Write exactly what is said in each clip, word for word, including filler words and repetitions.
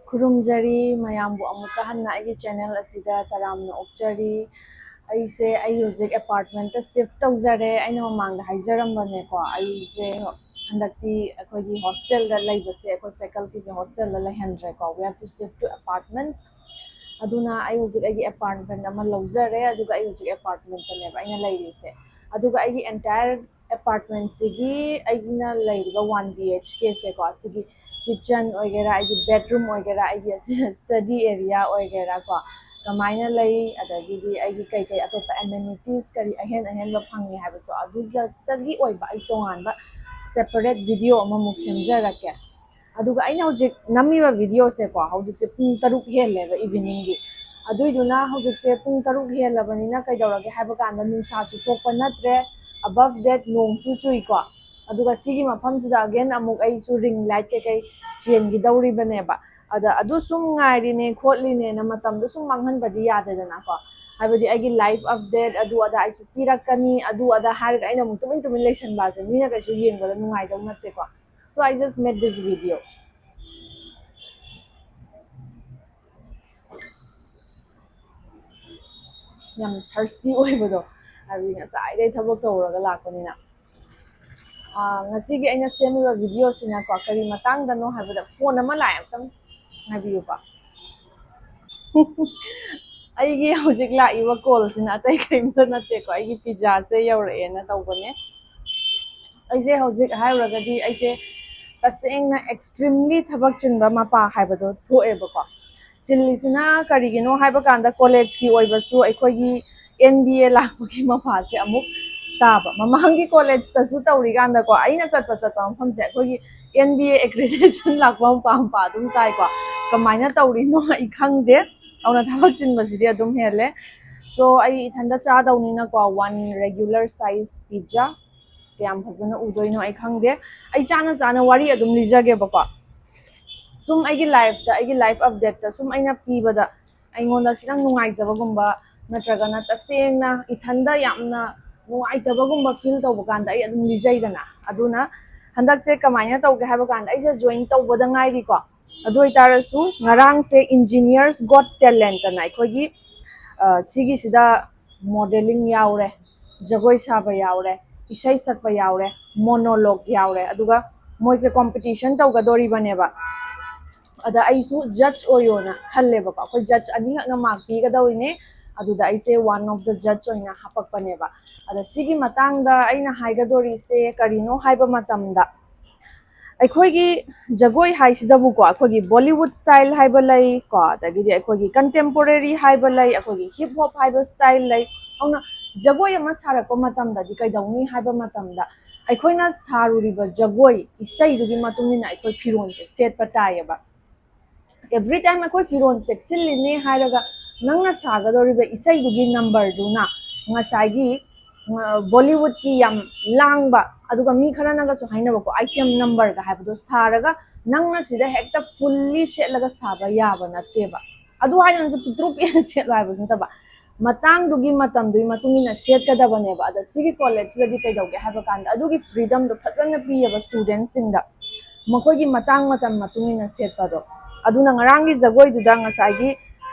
ꯈꯨꯔꯨꯝꯖꯔꯤ ꯃꯌꯥꯝꯕꯨ ꯑꯃꯨꯛꯀ ꯍꯟꯅ ꯑꯩꯒꯤ ꯆꯦꯅꯦꯜ ꯑꯁꯤꯗ ꯇꯔꯥꯝꯅ ꯑꯣꯛꯆꯔꯤ꯫ ꯑꯩꯁꯦ ꯑꯩ ꯍꯧꯖꯤꯛ ꯑꯦꯄꯥꯔꯠꯃꯦꯟꯇ ꯁꯤꯐ ꯇꯧꯖꯔꯦ꯫ ꯑꯩꯅ ꯃꯃꯥꯡꯗ ꯍꯥꯏꯖꯔꯝꯕꯅꯦꯀꯣ, ꯑꯩꯁꯦ ꯍꯟꯗꯛꯇꯤ ꯑꯩꯈꯣꯏꯒꯤ ꯍꯣꯁꯇꯦꯜꯗ ꯂꯩꯕꯁꯦ, ꯑꯩꯈꯣꯏ ꯐꯦꯀꯜꯇꯤꯁꯦ ꯍꯣꯁꯇꯦꯜꯗ ꯂꯩꯍꯟꯗ꯭ꯔꯦꯀꯣ, we have to shift to apartments꯫ ꯑꯗꯨꯅ ꯑꯩ ꯍꯧꯖꯤꯛ ꯑꯩꯒꯤ ꯑꯦꯄꯥꯔꯠꯃꯦꯟ ꯑꯃ ꯂꯧꯖꯔꯦ, ꯑꯗꯨꯒ ꯑꯩ ꯍꯧꯖꯤꯛ ꯑꯦꯄꯥꯔꯠꯃꯦꯟꯇꯅꯦꯕ ꯑꯩꯅ ꯂꯩꯔꯤꯁꯦ꯫ ꯑꯗꯨꯒ ꯑꯩꯒꯤ ꯑꯦꯟꯇꯥꯌꯔ ꯑꯦꯄꯥꯔꯠꯃꯦꯟꯁꯤꯒꯤ ꯑꯩꯅ ꯂꯩꯔꯤꯕ ꯋꯥꯟ ꯕꯤ ꯑꯩꯆ ꯀꯦꯁꯦꯀꯣ, ꯁꯤꯒꯤ ꯀꯤꯠꯆꯟ ꯑꯣꯏꯒꯦꯔꯥ, ꯑꯩꯒꯤ ꯕꯦꯗꯔꯨꯝ ꯑꯣꯏꯒꯦꯔꯥ, ꯑꯩꯒꯤ ꯑꯁꯤ ꯁ꯭ꯇꯗꯤ ꯑꯦꯔꯤꯌꯥ ꯑꯣꯏꯒꯦꯔꯥꯀꯣ, ꯀꯃꯥꯏꯅ ꯂꯩ, ꯑꯗꯒꯤꯗꯤ ꯑꯩꯒꯤ ꯀꯩꯀꯩ ꯑꯇꯣꯞꯄ ꯑꯦꯃꯦꯅꯤꯇꯤꯁ ꯀꯔꯤ ꯑꯍꯦꯟ ꯑꯍꯦꯟꯕ ꯐꯪꯉꯤ ꯍꯥꯏꯕꯁꯨ ꯑꯗꯨꯒꯤ ꯈꯛꯇꯒꯤ ꯑꯣꯏꯕ ꯑꯩ ꯇꯣꯉꯥꯟꯕ ꯁꯦꯄꯔꯦꯠ ꯚꯤꯗꯤꯑꯣ ꯑꯃꯃꯨꯛ ꯁꯦꯝꯖꯔꯛꯀꯦ꯫ ꯑꯗꯨꯒ ꯑꯩꯅ ꯍꯧꯖꯤꯛ ꯅꯝꯃꯤꯕ ꯚꯤꯗꯤꯑꯣꯁꯦꯀꯣ, ꯍꯧꯖꯤꯛꯁꯦ ꯄꯨꯡ ꯇꯔꯨꯛ ꯍꯦꯜꯂꯦꯕ ꯏꯚꯤꯅꯤꯡꯒꯤ꯫ ꯑꯗꯨꯏꯗꯨꯅ ꯍꯧꯖꯤꯛꯁꯦ ꯄꯨꯡ ꯇꯔꯨꯛ ꯍꯦꯜꯂꯕꯅꯤꯅ ꯀꯩꯗꯧꯔꯒꯦ ꯍꯥꯏꯕ ꯀꯥꯟꯗ ꯅꯨꯡꯁꯥꯁꯨ ꯊꯣꯛꯄ ꯅꯠꯇ꯭ꯔꯦ, ꯑꯕꯞ ꯗꯦꯠ ꯅꯣꯡꯁꯨ ꯆꯨꯏꯀꯣ꯫ ꯑꯗꯨꯒ ꯁꯤꯒꯤ ꯃꯐꯝꯁꯤꯗ ꯑꯒꯦꯟ ꯑꯃꯨꯛ ꯑꯩꯁꯨ ꯔꯤꯡ ꯂꯥꯏꯠ ꯀꯩꯀꯩ ꯆꯦꯟꯈꯤꯗꯧꯔꯤꯕꯅꯦꯕ꯫ ꯑꯗ ꯑꯗꯨ ꯁꯨꯝ ꯉꯥꯏꯔꯤꯅꯦ ꯈꯣꯠꯂꯤꯅꯦꯅ ꯃꯇꯝꯗꯣ ꯁꯨꯝ ꯃꯥꯡꯍꯟꯕꯗꯤ ꯌꯥꯗꯦꯗꯅꯀꯣ꯫ ꯍꯥꯏꯕꯗꯤ ꯑꯩꯒꯤ ꯂꯥꯏꯐ ꯑꯞꯗꯦꯠ ꯑꯗꯨ ꯑꯗꯥ ꯑꯩꯁꯨ ꯄꯤꯔꯛꯀꯅꯤ, ꯑꯗꯨ ꯑꯗꯥ ꯍꯥꯏꯔꯒ ꯑꯩꯅ ꯑꯃꯨꯛ ꯇꯨꯃꯤꯟ ꯇꯨꯃꯤꯟ ꯂꯩꯁꯟꯕꯁꯦ ꯃꯤꯅ ꯀꯩꯁꯨ ꯌꯦꯡꯕꯗ ꯅꯨꯡꯉꯥꯏꯗꯧ ꯅꯠꯇꯦꯀꯣ꯫ So I just made this video. ꯌꯥꯝ ꯊꯔꯁꯇꯤ ꯑꯣꯏꯕꯗꯣ, ꯍꯥꯏꯕꯗꯤ ꯉꯁꯥꯏꯗꯩ ꯊꯕꯛ ꯇꯧꯔꯒ ꯂꯥꯛꯄꯅꯤꯅ꯫ ꯑꯥ, ꯉꯁꯤꯒꯤ ꯑꯩꯅ ꯁꯦꯝꯃꯤꯕ ꯚꯤꯗꯤꯑꯣꯁꯤꯅꯀꯣ, ꯀꯔꯤ ꯃꯇꯥꯡꯗꯅꯣ ꯍꯥꯏꯕꯗ, ꯐꯣꯟ ꯑꯃ ꯂꯥꯛꯑꯦ, ꯑꯝꯇꯪ ꯉꯥꯏꯕꯤꯌꯨꯀꯣ꯫ ꯑꯩꯒꯤ ꯍꯧꯖꯤꯛ ꯂꯥꯛꯏꯕ ꯀꯣꯜꯁꯤꯅ ꯑꯇꯩ ꯀꯔꯤꯝꯇ ꯅꯠꯇꯦꯀꯣ, ꯑꯩꯒꯤ ꯄꯤꯖꯥꯁꯦ ꯌꯧꯔꯛꯑꯦꯅ ꯇꯧꯕꯅꯦ꯫ ꯑꯩꯁꯦ ꯍꯧꯖꯤꯛ ꯍꯥꯏꯔꯨꯔꯒꯗꯤ ꯑꯩꯁꯦ ꯇꯁꯦꯡꯅ ꯑꯦꯛꯁꯇ꯭ꯔꯤꯝꯂꯤ ꯊꯕꯛ ꯆꯤꯟꯕ ꯃꯄꯥ ꯍꯥꯏꯕꯗꯣ ꯊꯣꯛꯑꯦꯕꯀꯣ꯫ ꯆꯤꯜꯂꯤꯁꯤꯅ ꯀꯔꯤꯒꯤꯅꯣ ꯍꯥꯏꯕ ꯀꯥꯟꯗ ꯀꯣꯂꯦꯖꯀꯤ ꯑꯣꯏꯕꯁꯨ ꯑꯩꯈꯣꯏꯒꯤ ꯑꯦꯟ ꯕꯤ ꯑꯦ ꯂꯥꯛꯄꯒꯤ ꯃꯄꯥꯁꯦ ꯑꯃꯨꯛ ꯇꯥꯕ꯫ ꯃꯃꯥꯡꯒꯤ ꯀꯣꯂꯦꯖꯇꯁꯨ ꯇꯧꯔꯤꯀꯥꯟꯗꯀꯣ, ꯑꯩꯅ ꯆꯠꯄ ꯆꯠꯄ ꯃꯐꯝꯁꯦ ꯑꯩꯈꯣꯏꯒꯤ ꯑꯦꯟ ꯕꯤ ꯑꯦ ꯑꯦꯀ꯭ꯔꯤꯗꯦꯁꯟ ꯂꯥꯛꯄ ꯃꯄꯥ ꯃꯄꯥ ꯑꯗꯨꯝ ꯇꯥꯏꯀꯣ꯫ ꯀꯃꯥꯏꯅ ꯇꯧꯔꯤꯅꯣ ꯑꯩ ꯈꯪꯗꯦ꯫ ꯑꯗꯨꯅ ꯊꯕꯛ ꯆꯤꯟꯕꯁꯤꯗꯤ ꯑꯗꯨꯝ ꯍꯦꯜꯂꯦ꯫ So ꯑꯩ ꯏꯊꯟꯗ ꯆꯥꯗꯧꯅꯤꯅꯀꯣ, ꯋꯥꯟ ꯔꯦꯒꯨꯂꯔ ꯁꯥꯏꯖ ꯄꯤꯖꯥ꯫ ꯀꯌꯥꯝ ꯐꯖꯅ ꯎꯗꯣꯏꯅꯣ ꯑꯩ ꯈꯪꯗꯦ꯫ ꯑꯩ ꯆꯥꯅ ꯆꯥꯅ ꯋꯥꯔꯤ ꯑꯗꯨꯝ ꯂꯤꯖꯒꯦꯕꯀꯣ꯫ ꯁꯨꯝ ꯑꯩꯒꯤ ꯂꯥꯏꯐꯇ, ꯑꯩꯒꯤ ꯂꯥꯏꯐ ꯑꯞꯗꯦꯠꯇ ꯁꯨꯝ ꯑꯩꯅ ꯄꯤꯕꯗ ꯑꯩꯉꯣꯟꯗ ꯈꯤꯇꯪ ꯅꯨꯡꯉꯥꯏꯖꯕꯒꯨꯝꯕ ꯅꯠꯇ꯭ꯔꯒꯅ ꯇꯁꯦꯡꯅ ꯏꯊꯟꯗ ꯌꯥꯝꯅ ꯅꯨꯡꯉꯥꯏꯇꯕꯒꯨꯝꯕ ꯐꯤꯜ ꯇꯧꯕ ꯀꯥꯟꯗ ꯑꯩ ꯑꯗꯨꯝ ꯂꯤꯖꯩꯗꯅ꯫ ꯑꯗꯨꯅ ꯍꯟꯗꯛꯁꯦ ꯀꯃꯥꯏꯅ ꯇꯧꯒꯦ ꯍꯥꯏꯕ ꯀꯥꯟꯗ, ꯑꯩꯁꯦ ꯖꯣꯏꯟ ꯇꯧꯕꯗ ꯉꯥꯏꯔꯤꯀꯣ꯫ ꯑꯗꯨ ꯑꯣꯏꯇꯥꯔꯁꯨ ꯉꯔꯥꯡꯁꯦ Engineers Got Talent ꯑꯅ ꯑꯩꯈꯣꯏꯒꯤ, ꯑ, ꯁꯤꯒꯤꯁꯤꯗ modelling ꯌꯥꯎꯔꯦ, ꯖꯒꯣꯏ ꯁꯥꯕ ꯌꯥꯎꯔꯦ, ꯏꯁꯩ ꯁꯛꯄ ꯌꯥꯎꯔꯦ, monologue ꯌꯥꯎꯔꯦ, ꯑꯗꯨꯒ ꯃꯣꯏꯁꯦ competition ꯇꯧꯒꯗꯣꯔꯤꯕꯅꯦꯕ꯫ ꯑꯗ ꯑꯩꯁꯨ judge ꯑꯣꯏꯌꯣꯅ ꯈꯜꯂꯦꯕꯀꯣ꯫ ꯑꯩꯈꯣꯏ judge ꯑꯅꯤꯈꯛꯅ mark ꯄꯤꯒꯗꯧꯔꯤꯅꯦ꯫ ꯑꯗꯨꯗ ꯑꯩꯁꯦ one of the judge ꯑꯣꯏꯅ ꯍꯥꯄꯛꯄꯅꯦꯕ꯫ ꯑꯗ ꯁꯤꯒꯤ ꯃꯇꯥꯡꯗ ꯑꯩꯅ ꯍꯥꯏꯒꯗꯣꯔꯤꯁꯦ ꯀꯔꯤꯅꯣ ꯍꯥꯏꯕ ꯃꯇꯝꯗ, ꯑꯩꯈꯣꯏꯒꯤ ꯖꯒꯣꯏ ꯍꯥꯏꯁꯤꯗꯕꯨꯀꯣ, ꯑꯩꯈꯣꯏꯒꯤ Bollywood style ꯍꯥꯏꯕ ꯂꯩ ꯀꯣ, ꯑꯗꯒꯤꯗꯤ ꯑꯩꯈꯣꯏꯒꯤ contemporary ꯍꯥꯏꯕ ꯂꯩ, ꯑꯩꯈꯣꯏꯒꯤ hip hop ꯍꯥꯏꯕ style ꯂꯩ꯫ ꯑꯗꯨꯅ ꯖꯒꯣꯏ ꯑꯃ ꯁꯥꯔꯛꯄ ꯃꯇꯝꯗꯗꯤ ꯀꯩꯗꯧꯅꯤ ꯍꯥꯏꯕ ꯃꯇꯝꯗ, ꯑꯩꯈꯣꯏꯅ ꯁꯥꯔꯨꯔꯤꯕ ꯖꯒꯣꯏ ꯏꯁꯩꯗꯨꯒꯤ ꯃꯇꯨꯡ ꯏꯟꯅ ꯑꯩꯈꯣꯏ ꯐꯤꯔꯣꯜꯁꯦ ꯁꯦꯠꯄ ꯇꯥꯏꯌꯦꯕ꯫ Every time ꯑꯩꯈꯣꯏ ꯐꯤꯔꯣꯜ ꯆꯦꯛꯁꯤꯜꯂꯤꯅꯦ ꯍꯥꯏꯔꯒ ꯅꯪꯅ ꯁꯥꯒꯗꯧꯔꯤꯕ ꯏꯁꯩꯗꯨꯒꯤ numberꯗꯨꯅ ꯉꯁꯥꯏꯒꯤ, ꯑ, Bollywoodꯀꯤ ꯌꯥꯝ ꯂꯥꯡꯕ, ꯑꯗꯨꯒ ꯃꯤ ꯈꯔꯅꯒꯁꯨ ꯍꯥꯏꯅꯕꯀꯣ, item numberꯒ ꯍꯥꯏꯕꯗꯣ ꯁꯥꯔꯒ ꯅꯪꯅ ꯁꯤꯗ ꯍꯦꯛꯇ fully ꯁꯦꯠꯂꯒ ꯁꯥꯕ ꯌꯥꯕ ꯅꯠꯇꯦꯕ꯫ ꯑꯗꯨ ꯍꯥꯏꯗꯅꯁꯨ ꯄꯤꯛꯇ꯭ꯔꯨ ꯄꯤꯛꯅ ꯁꯦꯠꯂꯣ ꯍꯥꯏꯕꯁꯨ ꯅꯠꯇꯕ, ꯃꯇꯥꯡꯗꯨꯒꯤ ꯃꯇꯝꯗꯨꯒꯤ ꯃꯇꯨꯡ ꯏꯟꯅ ꯁꯦꯠꯀꯗꯕꯅꯦꯕ꯫ ꯑꯗ ꯁꯤꯒꯤ collegeꯁꯤꯗꯗꯤ ꯀꯩꯗꯧꯒꯦ ꯍꯥꯏꯕ ꯀꯥꯟꯗ, ꯑꯗꯨꯒꯤ freedomꯗꯣ ꯐꯖꯅ ꯄꯤꯌꯦꯕ studentꯁꯤꯡꯗ, ꯃꯈꯣꯏꯒꯤ ꯃꯇꯥꯡ ꯃꯇꯝ ꯃꯇꯨꯡ ꯏꯟꯅ ꯁꯦꯠꯄꯗꯣ꯫ ꯑꯗꯨꯅ ꯉꯔꯥꯡꯒꯤ ꯖꯒꯣꯏꯗꯨꯗ ꯉꯁꯥꯏꯒꯤ,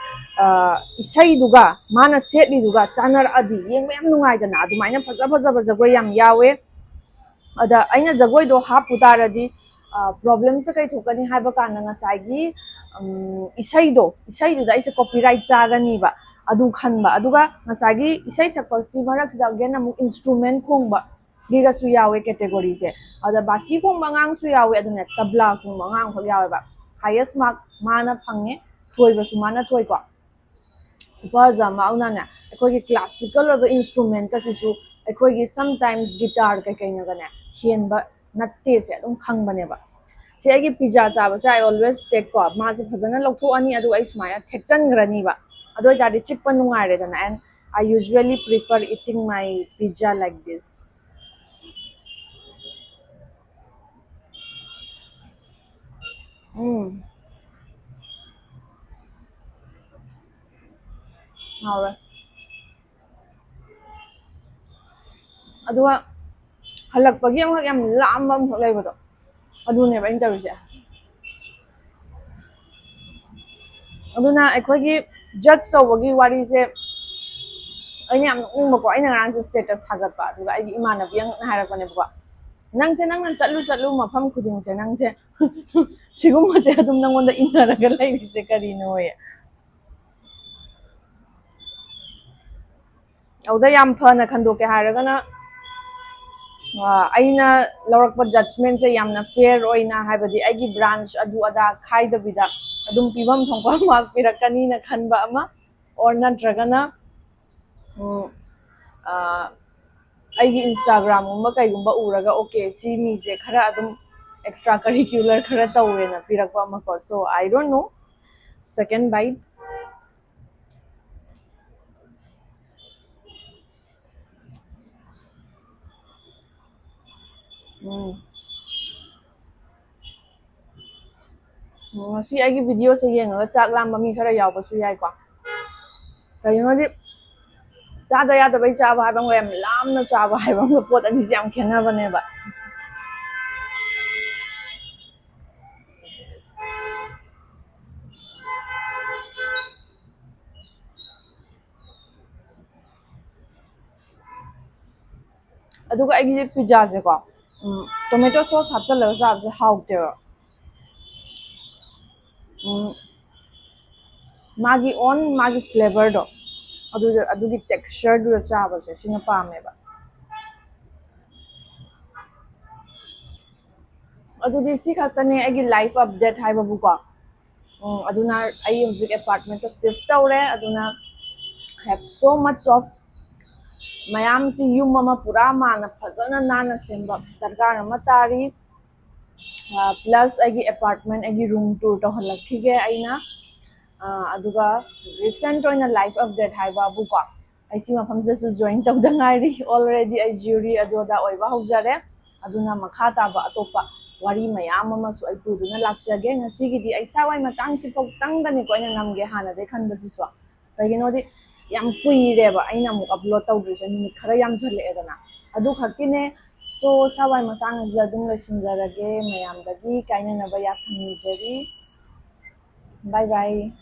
ꯑ, ꯏꯁꯩꯗꯨꯒ ꯃꯥꯅ ꯁꯦꯠꯂꯤꯗꯨꯒ ꯆꯥꯟꯅꯔꯛꯑꯗꯤ ꯌꯦꯡꯕ ꯌꯥꯝ ꯅꯨꯡꯉꯥꯏꯗꯅ꯫ ꯑꯗꯨꯃꯥꯏꯅ ꯐꯖ ꯐꯖꯕ ꯖꯒꯣꯏ ꯌꯥꯝ ꯌꯥꯎꯋꯦ꯫ ꯑꯗ ꯑꯩꯅ ꯖꯒꯣꯏꯗꯣ ꯍꯥꯞꯄꯨ ꯇꯥꯔꯗꯤ, ꯑ, problemꯁꯦ ꯀꯩ ꯊꯣꯛꯀꯅꯤ ꯍꯥꯏꯕ ꯀꯥꯟꯗ, ꯉꯁꯥꯏꯒꯤ, ꯎꯝ, ꯏꯁꯩꯗꯣ, ꯏꯁꯩꯗꯨꯗ ꯑꯩꯁꯦ copyright ꯆꯥꯒꯅꯤꯕ, ꯑꯗꯨ ꯈꯟꯕ꯫ ꯑꯗꯨꯒ ꯉꯁꯥꯏꯒꯤ ꯏꯁꯩ ꯁꯛꯄꯁꯤ ꯃꯔꯛꯁꯤꯗ again ꯑꯃꯨꯛ instrument ꯈꯣꯡꯕꯒꯤꯒꯁꯨ ꯌꯥꯎꯋꯦ categoryꯁꯦ꯫ ꯑꯗ ꯕꯥꯁꯤ ꯈꯣꯡꯕ ꯑꯉꯥꯡꯁꯨ ꯌꯥꯎꯋꯦ, ꯑꯗꯨꯅꯦ ꯇꯕ꯭ꯂꯥ ꯈꯣꯡꯕ ꯑꯉꯥꯡꯈꯛ ꯌꯥꯎꯋꯦꯕ꯫ Highest mark ꯃꯥꯅ ꯐꯪꯉꯦ, ꯊꯣꯏꯕꯁꯨ ꯃꯥꯅ ꯊꯣꯏꯀꯣ꯫ ꯈꯨꯐꯖ ꯑꯃ꯫ ꯑꯗꯨꯅꯅꯦ, ꯑꯩꯈꯣꯏꯒꯤ classical ꯑꯣꯏꯕ instrumentꯀꯁꯤꯁꯨ ꯑꯩꯈꯣꯏꯒꯤ sometimes guitar ꯀꯩꯀꯩꯅꯒꯅꯦ ꯍꯦꯟꯕ ꯅꯠꯇꯦꯁꯦ ꯑꯗꯨꯝ ꯈꯪꯕꯅꯦꯕ꯫ ꯁꯤ ꯑꯩꯒꯤ pizza ꯆꯥꯕꯁꯦ I always take ꯀꯣ, ꯃꯥꯁꯦ ꯐꯖꯅ ꯂꯧꯊꯣꯛꯑꯅꯤ, ꯑꯗꯨꯒ ꯑꯩ ꯁꯨꯃꯥꯏꯅ ꯊꯦꯛꯆꯟꯈ꯭ꯔꯅꯤꯕ꯫ ꯑꯗꯨ ꯑꯣꯏꯇꯥꯔꯗꯤ ꯆꯤꯛꯄ ꯅꯨꯡꯉꯥꯏꯔꯦꯗꯅ꯫ And I usually prefer eating my pizza like this. ꯎꯝ꯫ ꯍꯥꯎꯔꯦ꯫ ꯑꯗꯨꯒ ꯍꯜꯂꯛꯄꯒꯤ ꯑꯃꯈꯛ ꯌꯥꯝ ꯂꯥꯝꯕ ꯑꯃꯈꯛ ꯂꯩꯕꯗꯣ, ꯑꯗꯨꯅꯦꯕ ꯑꯩꯅ ꯇꯧꯔꯤꯁꯦ꯫ ꯑꯗꯨꯅ ꯑꯩꯈꯣꯏꯒꯤ ꯖꯁ ꯇꯧꯕꯒꯤ ꯋꯥꯔꯤꯁꯦ ꯑꯩꯅ ꯌꯥꯝ ꯅꯣꯛꯅꯤꯡꯕꯀꯣ, ꯑꯩꯅ ꯉꯔꯥꯡꯁꯦ ꯁ꯭ꯇꯦꯇꯁ ꯊꯥꯒꯠꯄ, ꯑꯗꯨꯒ ꯑꯩꯒꯤ ꯏꯃꯥꯟꯅꯕꯤ ꯑꯃꯅ ꯍꯥꯏꯔꯛꯄꯅꯦꯕꯀꯣ, "ꯅꯪꯁꯦ ꯅꯪꯅ ꯆꯠꯂꯨ ꯆꯠꯂꯨ ꯃꯐꯝ ꯈꯨꯗꯤꯡꯁꯦ ꯅꯪꯁꯦ ꯁꯤꯒꯨꯝꯕꯁꯦ ꯑꯗꯨꯝ ꯅꯪꯉꯣꯟꯗ ꯏꯟꯅꯔꯒ ꯂꯩꯔꯤꯁꯦ ꯀꯔꯤꯅꯣꯌꯦ?" ꯑꯗꯨꯗ ꯌꯥꯝ ꯐꯅ ꯈꯟꯗꯣꯛꯀꯦ ꯍꯥꯏꯔꯒꯅ, ꯑ, ꯑꯩꯅ ꯂꯧꯔꯛꯄ ꯖꯖꯃꯦꯟꯁꯦ ꯌꯥꯝꯅ ꯐꯤꯌꯔ ꯑꯣꯏꯅ, ꯍꯥꯏꯕꯗꯤ ꯑꯩꯒꯤ ꯕ꯭ꯔꯥꯟꯁ ꯑꯗꯨ ꯑꯗꯥ ꯈꯥꯏꯗꯕꯤꯗ ꯑꯗꯨꯝ ꯄꯤꯐꯝ ꯊꯣꯛꯄ ꯃꯥꯔꯛ ꯄꯤꯔꯛꯀꯅꯤꯅ ꯈꯟꯕ ꯑꯃ, ꯑꯣꯔ ꯅꯠꯇ꯭ꯔꯒꯅ, ꯎꯝ, ꯑ, ꯑꯩꯒꯤ ꯏꯟꯁꯇꯥꯒ꯭ꯔꯥꯝꯒꯨꯝꯕ ꯀꯩꯒꯨꯝꯕ ꯎꯔꯒ, "ꯑꯣꯀꯦ, ꯁꯤ ꯃꯤꯁꯦ ꯈꯔ ꯑꯗꯨꯝ ꯑꯦꯛꯁꯇ꯭ꯔꯥ ꯀꯔꯤꯀ꯭ꯌꯨꯂꯔ ꯈꯔ ꯇꯧꯋꯦꯅ" ꯄꯤꯔꯛꯄ ꯑꯃꯀꯣ꯫ So, I don't know. Second bite. ꯎꯝ꯫ ꯎꯝ, ꯉꯁꯤ ꯑꯩꯒꯤ ꯚꯤꯗꯤꯑꯣꯁꯦ ꯌꯦꯡꯉꯒ ꯆꯥꯛ ꯂꯥꯝꯕ ꯃꯤ ꯈꯔ ꯌꯥꯎꯕꯁꯨ ꯌꯥꯏꯀꯣ꯫ ꯀꯩꯒꯤꯅꯣꯗꯤ ꯆꯥꯗ ꯌꯥꯗꯕꯩ ꯆꯥꯕ ꯍꯥꯏꯕ ꯑꯃꯒ ꯌꯥꯝ ꯂꯥꯝꯅ ꯆꯥꯕ ꯍꯥꯏꯕ ꯑꯃꯒ ꯄꯣꯠ ꯑꯅꯤꯁꯦ ꯌꯥꯝ ꯈꯦꯠꯅꯕꯅꯦꯕ꯫ ꯑꯗꯨꯒ ꯑꯩꯒꯤ ꯄꯤꯖꯥꯁꯦꯀꯣ, ꯎꯝ, ꯇꯣꯃꯦꯇꯣ ꯁꯣꯁ ꯍꯥꯞꯆꯜꯂꯒ ꯆꯥꯕꯁꯦ ꯍꯥꯎꯇꯦꯕ꯫ ꯎꯝ, ꯃꯥꯒꯤ ꯑꯣꯟ ꯃꯥꯒꯤ ꯐ꯭ꯂꯦꯕꯔꯗꯣ, ꯑꯗꯨꯗ, ꯑꯗꯨꯒꯤ ꯇꯦꯛꯁꯆꯔꯗꯨꯗ ꯆꯥꯕꯁꯦ ꯁꯤꯅ ꯄꯥꯝꯃꯦꯕ꯫ ꯑꯗꯨꯗꯤ ꯁꯤ ꯈꯛꯇꯅꯦ ꯑꯩꯒꯤ ꯂꯥꯏꯐ ꯑꯞꯗꯦꯠ ꯍꯥꯏꯕꯕꯨꯀꯣ꯫ ꯎꯝ, ꯑꯗꯨꯅ ꯑꯩ ꯍꯧꯖꯤꯛ ꯑꯦꯄꯥꯔꯠꯃꯦꯟꯇ ꯁꯤꯐ ꯇꯧꯔꯦ꯫ ꯑꯗꯨꯅ I have so much of ꯃꯌꯥꯝꯁꯤ, ꯌꯨꯝ ꯑꯃ ꯄꯨꯔꯥ ꯃꯥꯅ ꯐꯖꯅ ꯅꯥꯟꯅ ꯁꯦꯝꯕ ꯗꯔꯀꯥꯔ ꯑꯃ ꯇꯥꯔꯤ꯫ ꯑ, ꯄ꯭ꯂꯁ ꯑꯩꯒꯤ ꯑꯦꯄꯥꯔꯠꯃꯦꯟ, ꯑꯩꯒꯤ ꯔꯨꯝ ꯇꯨꯔ ꯇꯧꯍꯜꯂꯛꯈꯤꯒꯦ ꯑꯩꯅ꯫ ꯑ, ꯑꯗꯨꯒ ꯔꯤꯁꯦꯟꯠ ꯑꯣꯏꯅ ꯂꯥꯏꯐ ꯑꯞꯗꯦꯠ ꯍꯥꯏꯕꯕꯨꯀꯣ, ꯑꯩ ꯁꯤ ꯃꯐꯝꯁꯤꯗꯁꯨ ꯖꯣꯏꯟ ꯇꯧꯗ ꯉꯥꯏꯔꯤ꯫ ꯑꯣꯜꯔꯦꯗꯤ ꯑꯩ ꯖ꯭ꯌꯨꯔꯤ ꯑꯗꯨ ꯑꯗꯥ ꯑꯣꯏꯕ ꯍꯧꯖꯔꯦ꯫ ꯑꯗꯨꯅ ꯃꯈꯥ ꯇꯥꯕ ꯑꯇꯣꯞꯄ ꯋꯥꯔꯤ ꯃꯌꯥꯝ ꯑꯃꯁꯨ ꯑꯩ ꯄꯨꯗꯨꯅ ꯂꯥꯛꯆꯒꯦ꯫ ꯉꯁꯤꯒꯤꯗꯤ ꯑꯩ ꯁꯥꯋꯥꯏ ꯃꯇꯥꯡꯁꯤꯐꯥꯎꯇꯪꯗꯅꯤꯀꯣ ꯑꯩꯅ ꯅꯝꯒꯦ ꯍꯥꯟꯅꯗꯩ ꯈꯟꯕꯁꯤꯁꯨ꯫ ꯀꯩꯒꯤꯅꯣꯗꯤ ꯌꯥꯝ ꯀꯨꯏꯔꯦꯕ ꯑꯩꯅ ꯑꯃꯨꯛ ꯑꯞꯂꯣꯗ ꯇꯧꯗ꯭ꯔꯤꯁꯦ, ꯅꯨꯃꯤꯠ ꯈꯔ ꯌꯥꯝꯁꯜꯂꯛꯑꯦꯗꯅ꯫ ꯑꯗꯨ ꯈꯛꯀꯤꯅꯦ꯫ So, ꯁꯥꯋꯥꯏ ꯃꯇꯥꯡ ꯑꯁꯤꯗ ꯑꯗꯨꯝ ꯂꯣꯏꯁꯤꯟꯖꯔꯒꯦ꯫ ꯃꯌꯥꯝꯗꯒꯤ ꯀꯥꯏꯅꯅꯕ ꯌꯥꯊꯪ ꯅꯤꯖꯔꯤ꯫ ꯕꯥꯏ ꯕꯥꯏ꯫